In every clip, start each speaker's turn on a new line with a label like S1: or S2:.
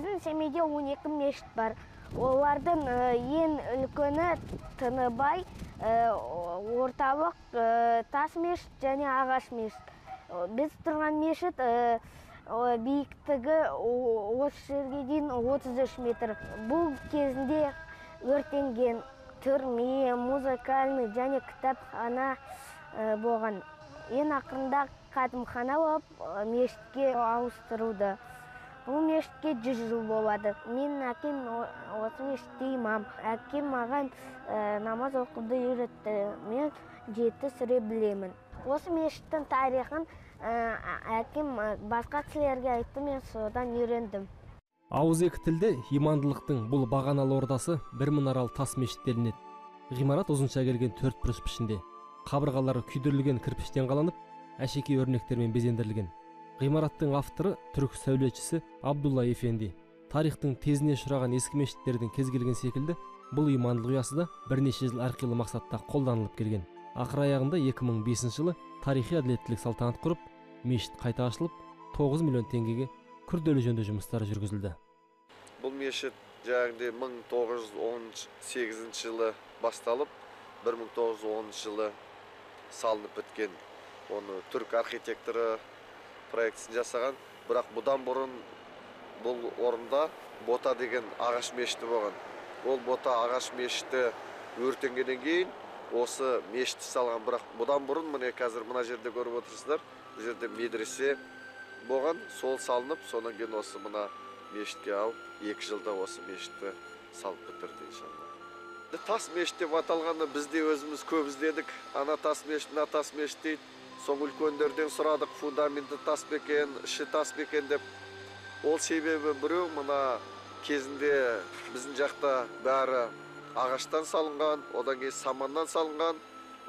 S1: Біздің Семейде 12 мешіт бар. Олардың ең үлкені Тыныбай, орталық тас мешіт және ағаш мешіт. Біз тұрған мешіт биіктігі осы жерге дейін 33 метр. Бұл кезінде өртенген түрме, музыкальный және кітапхана болған. Ең ақырында қатымхана болып мешітке ауыстырылды. Бұл мешітке 100 жыл болады. Менің әкем осы мешітте имам. Әкем маған намаз оқуды үйретті. Мен 7 сүре білемін. Осы мешіттің тарихын әкем басқа кісілерге айтты, мен содан үйрендім.
S2: Ауызекі тілде имандылықтың бұл бағаналы ордасы бір мұнаралы тас мешіт делінеді. Ғимарат ұзынша келген төрт бұрыш пішінде. Қабырғалары күйдірілген кірпіштен қаланып, әшекей өрнектермен безендірілген. Ғимараттың авторы түрік сәулетшісі Абдулла Эфенди. Тарихтың тезіне ұшыраған ескі мешіттердің кез келген секілді бұл имандылық ұясы да бірнеше жыл әрқилы мақсатта қолданылып келген. Ақыр аяғында 2005 жылы тарихи әділеттілік салтанат құрып, мешіт қайта ашылып, 9 миллион теңгеге күрделі жөндеу жұмыстары жүргізілді.
S3: Бұл мешіт жаңағыдай 1918 жылы басталып, 1910 жылы салынып біткен. Оны түрік архитекторы проектісін жасаған, бірақ бұдан бұрын бұл орында Бота деген ағаш мешіті болған. Ол Бота ағаш мешіті өртенгеннен кейін осы мешітті салған, бірақ бұдан бұрын міне қазір мына жерде көріп отырсыздар, бұл жерде медресе болған, сол салынып, содан кейін осы мына мешітке алып, 2 жылда осы мешітті салып бітірді иншалла. Тас мешіт деп аталғаны біз де өзіміз көп іздедік. Ана тас мешіт, мына тас мешіт дейді. Соң үлкендерден сұрадық, фундаменті тас па екен, іші тас па екен деп. Ол себебі біреу мына кезінде біздің жақта бәрі ағаштан салынған, одан кейін саманнан салынған,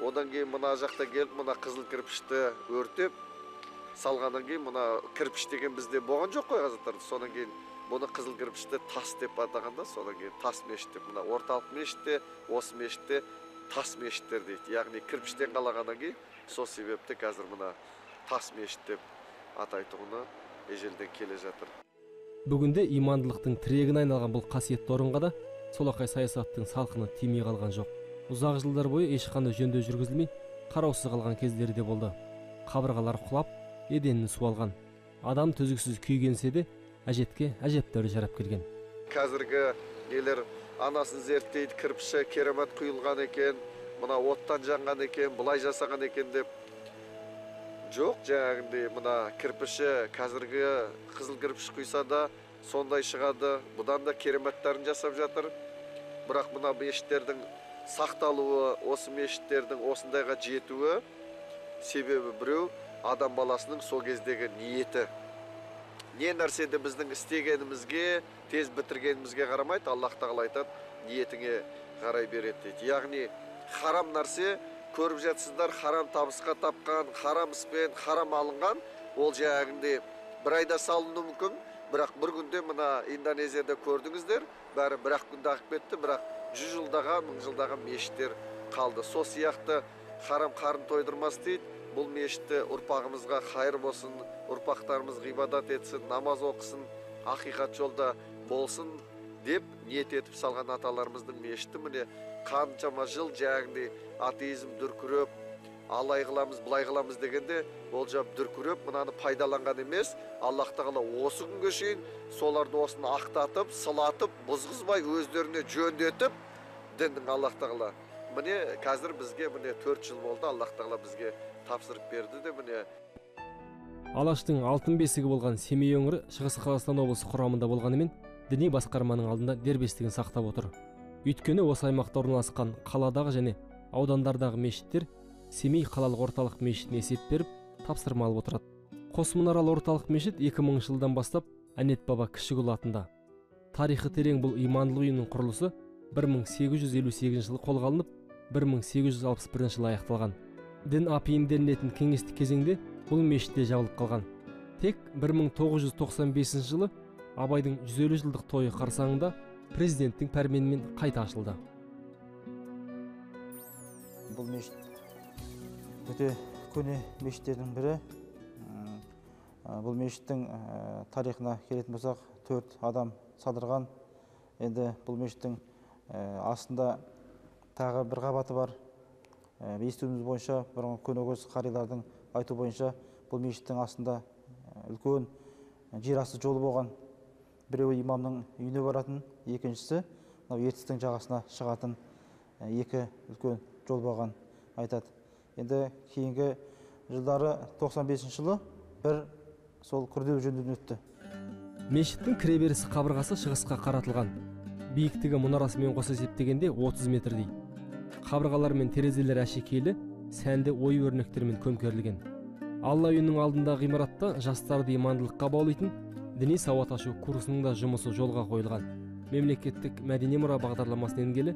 S3: одан кейін мына жақта келіп мына қызыл кірпішті өртеп салғаннан кейін мына кірпіш деген бізде болған жоқ қой қазақтарда. Содан кейін бұны қызыл кірпішті тас деп атағанда, содан кейін тас мешіт деп мына орталық мешітте, осы мешітте тас мешіттер дейді. Яғни кірпіштен қалағаннан кейін сол себепті қазір мына тас мешіт деп атайтұғыны ежелден келе жатыр.
S2: Бүгінде имандылықтың тірегіне айналған бұл қасиетті орынға да солақай саясаттың салқыны тимей қалған жоқ. Ұзақ жылдар бойы ешқандай жөндеу жүргізілмей, қараусыз қалған кездері де болды. Қабырғалар құлап, еденін су алған. Адам төзгісіз күйгенсе де әжетке әжептәуір жарап келген.
S3: Қазіргі нелер анасын зерттейді, кірпіші керемет құйылған екен, мына оттан жанған екен, былай жасаған екен деп. Жоқ, жаңағындай мына кірпіші қазіргі қызыл кірпіш құйса да сондай шығады, бұдан да кереметтарын жасап жатыр. Бірақ мына мешіттердің сақталуы, осы мешіттердің осындайға жетуі себебі біреу адам баласының сол кездегі ниеті. Не нәрседе біздің істегенімізге, тез бітіргенімізге қарамайды, Аллах тағала айтады, ниетіңе қарай береді дейді. Яғни харам нәрсе көріп жатсыздар, харам табысқа тапқан, харам іспен, харам алынған, ол жаңағындай бір айда салынуы мүмкін, бірақ бір күнде мына Индонезияда көрдіңіздер, бәрі бір ақ күнде ағып кетті, бірақ 100 жылдаған, 1000 жылдаған мешіттер қалды. Сол сияқты харам қарын тойдырмас дейді. Бұл мешітті ұрпағымызға қайыр болсын, ұрпақтарымыз ғибадат етсін, намаз оқысын, ақиқат жолда болсын деп ниет етіп салған аталарымыздың мешіті міне қаншама жыл жаңағындай атеизм дүркіреп, алай қыламыз, былай қыламыз дегенде, ол жап дүркіреп мынаны пайдаланған емес, Аллах тағала осы күнге шейін соларды осыны ақтатып, сылатып, бұзғызбай өздеріне жөндетіп діннің Аллах тағала. Міне қазір бізге міне 4 жыл болды, Аллах тағала бізге тапсырып берді де міне.
S2: Алаштың алтын бесігі болған Семей өңірі Шығыс Қазақстан облысы құрамында болғанымен діни басқарманың алдында дербестігін сақтап отыр. Өйткені осы аймақта орналасқан қаладағы және аудандардағы мешіттер Семей қалалық орталық мешітіне есеп беріп, тапсырма алып отырады. Қос мұнаралы орталық мешіт 2000 жылдан бастап Әнет баба Кішігүл атында. Тарихы терең бұл имандылық үйінің құрылысы 1858 жылы қолға алынып, 1861 жылы аяқталған. Дін апиын делінетін кеңестік кезеңде бұл мешіт те жабылып қалған. Тек 1995 жылы Абайдың 150 жылдық тойы қарсаңында президенттің пәрменімен қайта ашылды.
S4: Бұл мешіт өте көне мешіттердің бірі. Бұл мешіттің тарихына келетін болсақ, 4 адам салдырған. Енді бұл мешіттің астында тағы бір қабаты бар. Естуіміз бойынша, бұрынғы көнекөз қарилардың айту бойынша, бұл мешіттің астында үлкен жер асты жолы болған. Біреуі имамның үйіне баратын, екіншісі мынау Ертістің жағасына шығатын екі үлкен жол болған айтады. Енді кейінгі жылдары 95 жылы бір сол күрделі жөндеуден өтті.
S2: Мешіттің кіреберіс қабырғасы шығысқа қаратылған. Биіктігі мұнарасымен қоса есептегенде 30 метрдей. Қабырғалар мен терезелер әшекейлі, сәнді ою өрнектермен көмкерілген. Алла үйінің алдындағы ғимаратта жастарды имандылыққа баулитын діни сауат ашу курсының да жұмысы жолға қойылған. Мемлекеттік мәдени мұра бағдарламасына енгелі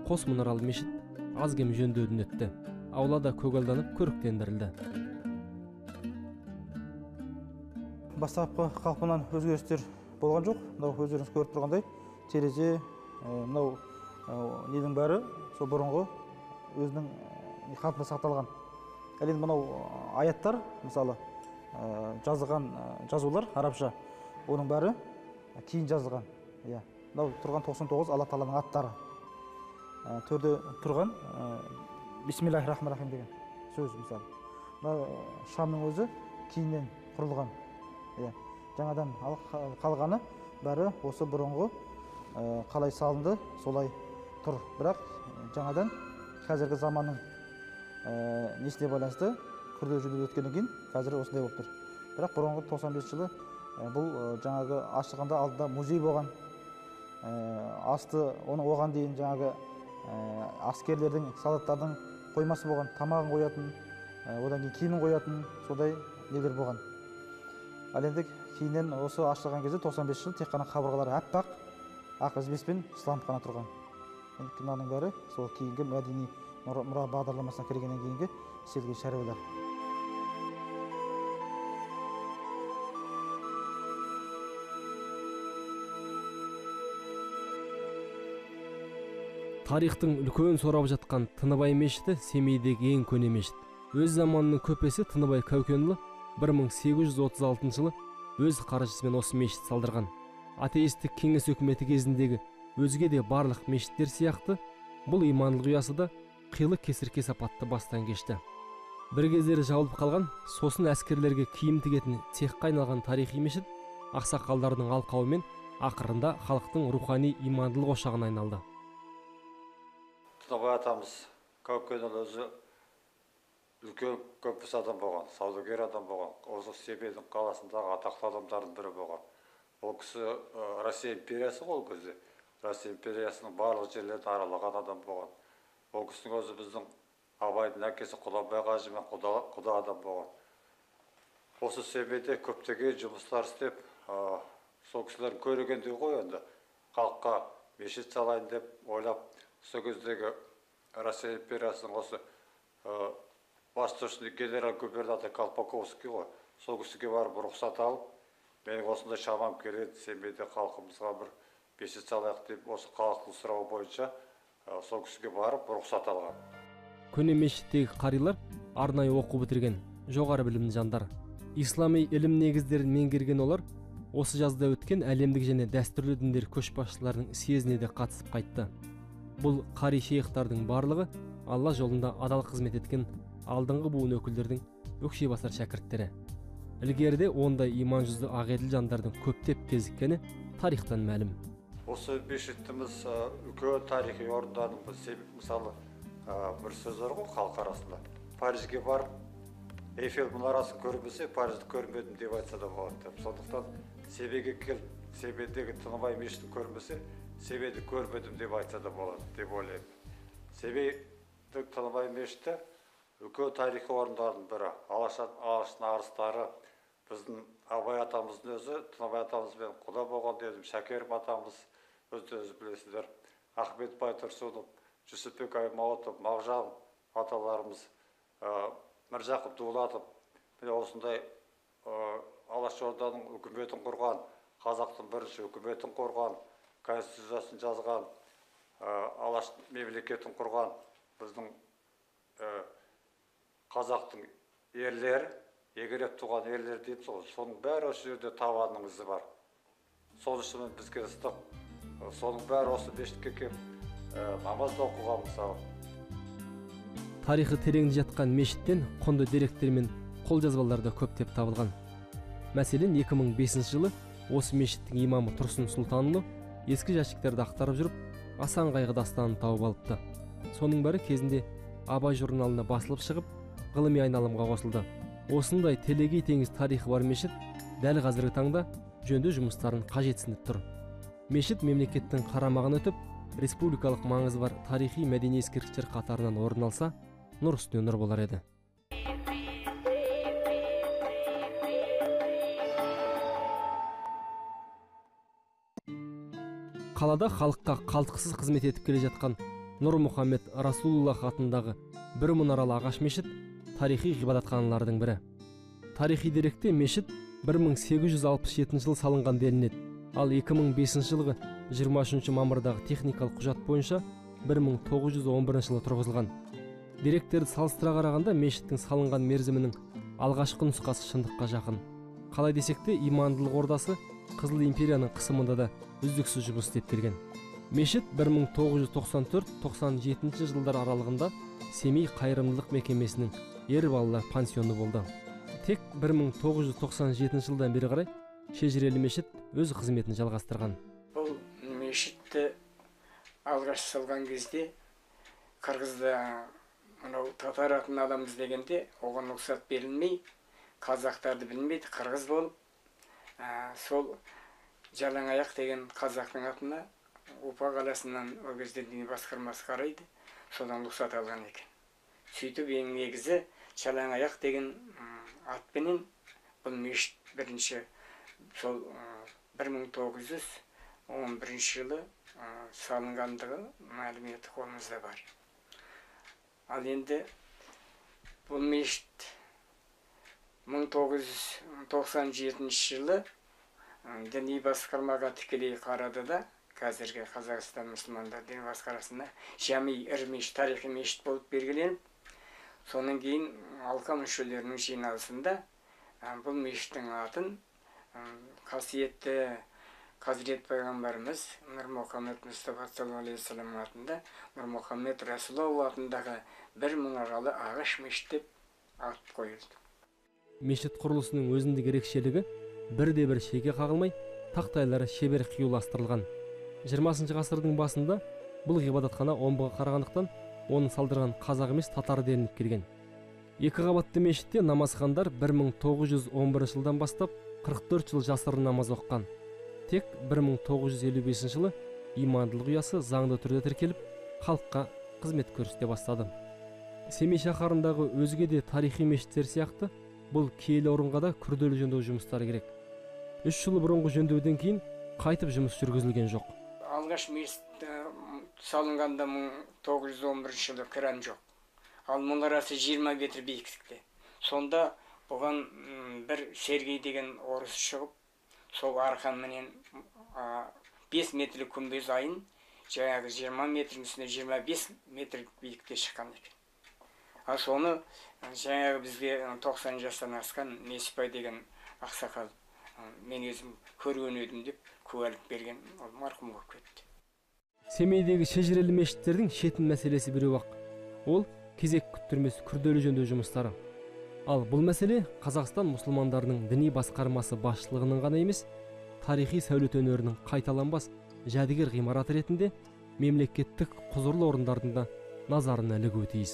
S2: қос мұнаралы мешіт аз-кем жөндеуден өтті. Аула да көгалданып көріктендірілді.
S4: Бастапқы қалпынан өзгерістер болған жоқ. Мынау өздеріңіз көріп тұрғандай терезе, мынау ненің бәрі сол бұрынғы өзінің қалпында сақталған. Ал енді мынау аяттар, мысалы, жазылған жазулар арабша, оның бәрі кейін жазылған. Иә. Мынау тұрған 99 Алла Тағаланың аттары. Төрде тұрған Бисмиллахи рахмани рахим деген сөз, мысалы. Мына шамның өзі кейіннен құрылған. Иә. Жаңадан қалғаны бәрі осы бұрынғы қалай салынды, солай тұр. Бірақ жаңадан қазіргі заманның несіне байланысты күрделі жөндеу өткеннен кейін қазір осындай болып тұр. Бірақ бұрынғы 95 жылы бұл жаңағы ашылғанда алдында музей болған. Асты оның оған дейін жаңағы әскерлердің, солдаттардың қоймасы болған, тамағын қоятын, одан кейін киімін қоятын сондай нелер болған. Ал енді кейіннен осы ашылған кезде 95 жыл тек қана қабырғалары аппақ, ақ ізбеспен сыланып қана тұрған. Енді мынаның бәрі сол кейінгі мәдени мұра бағдарламасына кіргеннен кейінгі істелген шаруалар.
S2: Тарихтың үлкен сорабы жатқан Тыныбай мешіті Семейдегі ең көне мешіт. Өз заманының көпесі Тыныбай Кәукенұлы 1836 жылы өз қаржысымен осы мешіт салдырған. Атеистік кеңес үкіметі кезіндегі өзге де барлық мешіттер сияқты бұл имандылық ұясы да қилы кесір кесапатты бастан кешті. Бір кездері жабылып қалған, сосын әскерлерге киім тігетін цехқа айналған тарихи мешіт ақсақалдардың алқауымен ақырында халықтың рухани имандылық ошағына айналды.
S5: Тыныбай атамыз Кәукенұлы өзі үлкен көпіс адам болған, саудагер адам болған, осы Семейдің қаласындағы атақты адамдардың бірі болған. Ол кісі Россия империясы ғой ол кезде. Россия империясының барлық жерлерін аралаған адам болған. Ол кісінің өзі біздің Абайдың әкесі Құланбай қажымен құда адам болған. Осы Семейде көптеген жұмыстар істеп, сол кісілердің көрегендігі ғой енді. Халыққа мешіт салайын деп ойлап, сол кездегі Россия империясының осы восточный генерал-губернатор Колпаковский ғой, сол кісіге барып рұқсат алып, менің осындай шамам келеді, Семейде халқымызға бір мешіт салайық деп, осы халықтың сұрауы бойынша сол кісіге барып рұқсат алған.
S2: Көне мешіттегі қарилар арнайы оқу бітірген жоғары білімді жандар. Ислами ілім негіздерін меңгерген олар осы жазда өткен әлемдік және дәстүрлі діндер көшбасшыларының съезіне де қатысып қайтты. Бұл қари шейхтардың барлығы Алла жолында адал қызмет еткен алдыңғы буын өкілдердің өкше басар шәкірттері. Ілгеріде ондай иман жүзді ақәділ жандардың көптеп кезіккені тарихтан мәлім.
S5: Осы мешітіміз үлкен тарихи орындардың, мысалы, бір сөз бар ғой халық арасында. Парижге барып Эйфель мұнарасын көрмесе, Парижді көрмедім деп айтса да болады деп. Сондықтан Семейге келіп, Семейдегі Тыныбай мешітін көрмесе, Семейді көрмедім деп айтса да болады деп ойлаймын. Семейдің Тыныбай мешіті үлкен тарихи орындардың бірі. Алаштың арыстары, біздің Абай атамыздың өзі, Тыныбай атамызбен құда болған дедім, Шәкерім атамыз, өздеріңіз білесіздер, Ахмет Байтұрсынов, Жүсіпбек Аймауытов, Мағжан аталарымыз, Міржақып Дулатов, міне осындай Алашорданың үкіметін құрған, қазақтың бірінші үкіметін құрған, конституциясын жазған, Алаш мемлекетін құрған біздің қазақтың ерлері, егереп туған ерлер дейміз ғой, соның бәрі осы жерде табанының ізі бар. Сол үшін бізге ыстық. Соның бәрі осы мешітке келіп намаз да оқуға мысалы.
S2: Тарихы тереңде жатқан мешіттен құнды деректер мен қолжазбалар да көптеп табылған. Мәселен, 2005 жылы осы мешіттің имамы Тұрсын Сұлтанұлы ескі жәшіктерді ақтарып жүріп, Асан қайғы дастанын тауып алыпты. Соның бәрі кезінде Абай журналына басылып шығып, ғылыми айналымға қосылды. Осындай телегей теңіз тарихы бар мешіт дәл қазіргі таңда жөндеу жұмыстарын қажетсініп тұр. Мешіт мемлекеттің қарамағына өтіп, республикалық маңызы бар тарихи мәдени ескерткіштер қатарынан орын алса, нұр үстіне нұр болар еді. Қалада халыққа қалтқысыз қызмет етіп келе жатқан Нұрмұхаммед Расулуллах атындағы бір мұнаралы ағаш мешіт тарихи ғибадатханалардың бірі. Тарихи деректе мешіт 1867 жылы салынған делінеді. Ал 2005 жылғы 23 мамырдағы техникалық құжат бойынша 1911 жылы тұрғызылған. Деректерді салыстыра қарағанда мешіттің салынған мерзімінің алғашқы нұсқасы шындыққа жақын. Қалай десек те, имандылық ордасы Қызыл империяның қысымында да үздіксіз жұмыс істеп келген. Мешіт 1994-97 жылдар аралығында Семей қайырымдылық мекемесінің ер балалар пансионы болды. Тек 1997 жылдан бері қарай шежірелі мешіт өз қызметін жалғастырған.
S6: Бұл мешітті алғаш салған кезде қырғызда мынау татар атын аламыз дегенде оған рұқсат берілмей, қазақтарды білмейді, қырғыз болып, сол Жалаңаяқ деген қазақтың атына Опа қаласынан ол кезде діни басқармасы қарайды, содан рұқсат алған екен. Сөйтіп ең негізі Жалаңаяқ деген атпенен бұл мешіт бірінші сол 1911 жылы салынғандығы мәліметі қолымызда бар. Ал енді бұл мешіт 1997 жылы діни басқармаға тікелей қарады да, қазіргі Қазақстан мұсылмандар діни басқармасына жами ірі мешіт, тарихи мешіт болып белгіленіп, содан кейін алқа мүшелерінің жиналысында бұл мешіттің атын қасиетті Хазірет пайғамбарымыз Нұрмұхаммед Мұстафа саллаллаху алейхи уассалам атында Нұрмұхаммед Расулұлла атындағы бір мұнаралы ағаш мешіт деп ат қойылды.
S2: Мешіт құрылысының өзіндік ерекшелігі бірде бір шеге қағылмай, тақтайлары шебер қиюластырылған. 20 ғасырдың басында бұл ғибадатхана Омбыға қарағандықтан оны салдырған қазақ емес татар делініп келген. Екі қабатты мешітте намазхандар 1911 жылдан бастап 44 жыл жасырын намаз оқыған. Тек 1955 жылы имандылық ұясы заңды түрде тіркеліп, халыққа қызмет көрсете бастады. Семей шаһарындағы өзге де тарихи мешіттер сияқты бұл киелі орынға да күрделі жөндеу жұмыстары керек. 3 жыл бұрынғы жөндеуден кейін қайтып жұмыс жүргізілген жоқ.
S6: Алғаш мешіт салынғанда 1911 жылы кран жоқ. Ал мұнарасы 20 метр биіктікте. Сонда бұған бір Сергей деген орыс шығып, сол арқанменен 5 метрлік күмбез айын жаңағы 20 метрдің үстіне 25 метр биікте шыққан екен. Ал соны жаңағы бізге 90 жастан асқан Несіпбай деген ақсақал мен өзім көрген едім деп куәлік берген, ол марқұм болып кетті.
S2: Семейдегі шежірелі мешіттердің шетін мәселесі біреу-ақ. Ол кезек күттірмес күрделі жөндеу жұмыстары. Ал бұл мәселе Қазақстан мұсылмандарының діни басқармасы басшылығының ғана емес, тарихи сәулет өнерінің қайталанбас жәдігер ғимараты ретінде мемлекеттік құзырлы орындардың да назарына ілігуі тиіс.